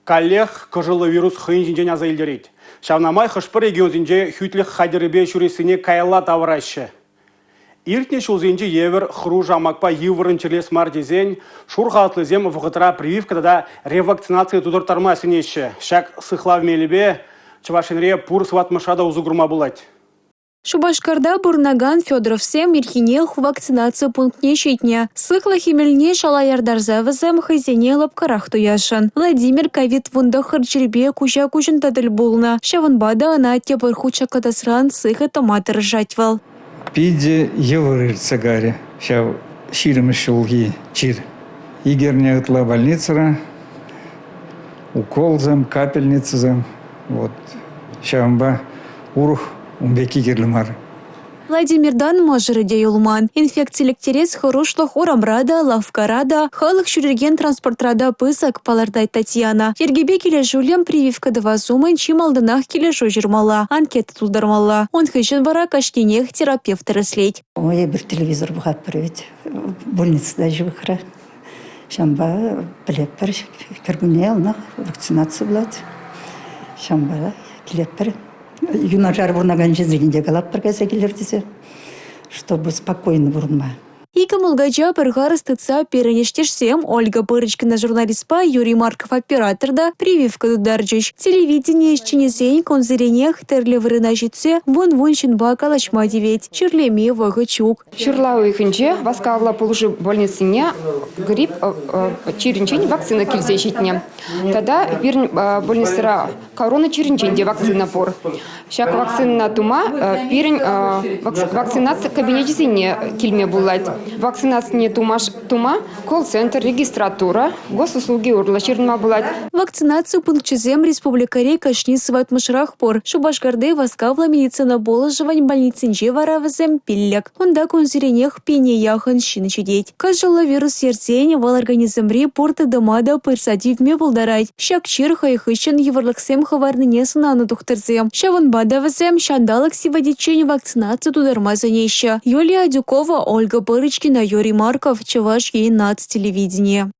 Каллех кӑшӑллӑ вирус хӑйӗн ҫинчен аса илтерет. Ҫавна май хӑш-пӗр регионсенче хӳтлӗх хатӗрӗпе ҫӳрессине каялла тавӑраҫҫӗ. Иртнӗ ҫулсенчи евӗр хӑрушӑ амакпа йывӑррӑн чирлес мар тесен шур халатлисем вӑхӑтра прививка тата ревакцинаци тутарттарма сӗнеҫҫӗ. Ҫак сыхлав мелӗпе Чӑваш Енре пур сыватмӑшра та усӑ курма пулать. Шупашкарта пурӑнакан Федоровсем ирхинех вакцинаци пунктне ҫитнӗ. Сыхлӑх эмелне шала яртарса вӗсем хӑйсене лӑпкӑрах туясшӑн. Владимир ковид-19 чирпе куҫа-куҫӑн та тӗл пулнӑ. Ҫавӑнпа та ӑна тепӗр хут ҫаклатасран сыхӑ тӑма тӑрӑшать вӑл. Питӗ йывӑр иртсе кайрӗ ҫав 20 ҫулхи чир. Ик эрне ытла больницӑра, уколсем, капельницӑсем. Вот. Ҫавӑнпа урӑх ун пекки кирлӗ мар. Владимиртан мӑшӑрӗ те юлман. Инфекци лектерес хӑрушлӑх урамра та, лавккара та, халӑх ҫӳрекен транспортра та пысӑк, палӑртать Татьяна. Йӗркепе килӗшӳллӗн прививка тӑвас умӗн чи малтанах килӗшӳ ҫырмалла, анкета тултармалла. Ун хыҫҫӑн вара кашнинех терапевт тӗрӗслет. Эпир телевизор пӑхатпӑр вӗт, больница та ҫывӑхра. Ҫавӑнпа пӗлетпӗр, кӗркунне яланах вакцинаци пулать. Ҫавӑнпа килетпӗр. Юнашар пурӑнакан ҫынсене те калатпӑр кайса килӗр тесе, чтобы спокойно пурӑнма. Икӗ мулкача пӗр харӑс тытса пирӗн ӗҫтешсем Ольга Пырочкина журналистпа Юрий Марков оператор та прививка тутарчӗҫ. Телевидени ӗҫченӗсен кунсеренех тӗрлӗ вырӑна ҫитсе вун-вун ҫынпа калаҫма тивет. Чирлеме вӑхӑт ҫук. Ҫурла уйӑхӗнче васкавлӑ пулӑшу больницине грипп чирӗнчен вакцина килсе ҫитнӗ. Тата пирӗн больницӑра корона чирӗнчен те вакцина пур. Ҫак вакцинӑна тума пирӗн вакцинаци кабинечӗсене килме пулать. Вакцинацине тума колл-центр, регистратура, госуслуги урлӑ ҫырӑнма пулать. Вакцинаци пункчӗсем республикӑри кашни сыватмӑшрах пур. Шупашкарти васкавлӑ медицина пулӑшӑвӗн больницинче вара вӗсем 5. Унта кунсеренех пине яхӑн ҫын ҫитет. Кӑшӑллӑ вирус ерсен вӑл организмри пур тытӑма та пырса тивме пултарать. Ҫак чир хӑй хыҫҫӑн йывӑрлӑхсем хӑварнине сӑнанӑ тухтӑрсем. Ҫавӑнпа та вӗсем ҫанталӑк сивӗтиччен вакцинаци тутарма сӗнеҫҫӗ. Юлия Адюкова, Ольга Пырочкина, Юрий Марков, Чӑваш Ен наци телевиденийӗ.